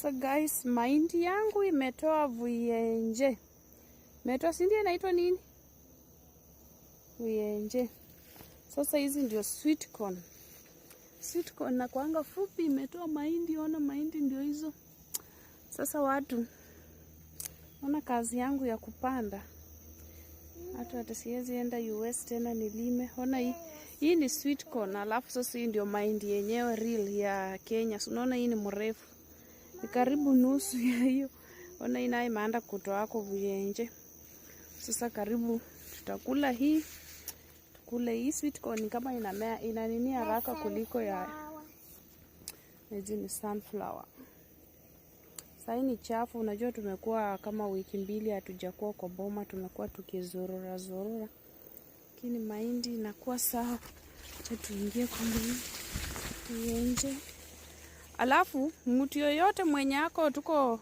So guys, mahindi yangu imetoa vuyenje. Imetoa, si ndio inaitwa nini? Vuyenje. Sasa hizi ndio sweet corn. Sweet corn na kuanga fupi, imetoa mahindi, ona mahindi ndio hizo. Sasa watu, ona kazi yangu ya kupanda. Hata siwezi enda US tena nilime. Ona hii. Hii ni sweet corn, alafu sasa hii ndio mahindi yenyewe real ya Kenya. So unaona hii ni mrefu. Ni karibu nusu ya hiyo. Ona hii nayo imeanza kutoako vuyenje. Sasa karibu tutakula hii. Tukule hii sweet corn kama inamea, ina nini haraka kuliko ya hizi ni sunflower. Sasa ni chafu, unajua tumekuwa kama wiki 2 hatujakuwa kwa boma, tumekuwa tukizurura zurura. Lakini mahindi inakuwa sawa. Acha tuingie kwa mahindi. Tuenje. Alafu mtu yoyote mwenye ako, tuko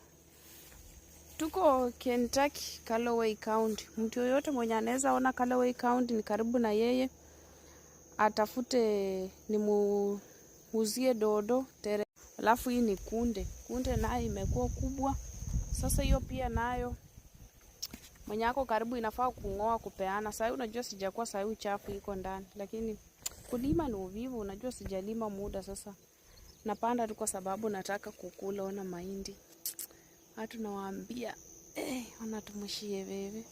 Kentucky, Callaway County. Mtu yoyote mwenye anaweza ona Callaway County ni karibu na yeye, atafute nimuuzie dodo tere. Alafu hii ni kunde. Kunde nayo imekuwa kubwa. Sasa hiyo pia nayo mwenye ako karibu inafaa kung'oa kupeana. Sasa unajua sijakuwa, sasa uchafu iko ndani, lakini kulima ni uvivu. Unajua sijalima muda sasa. Napanda tu kwa sababu nataka kukula. Ona mahindi. Watu nawaambia, ona tumushie bebe.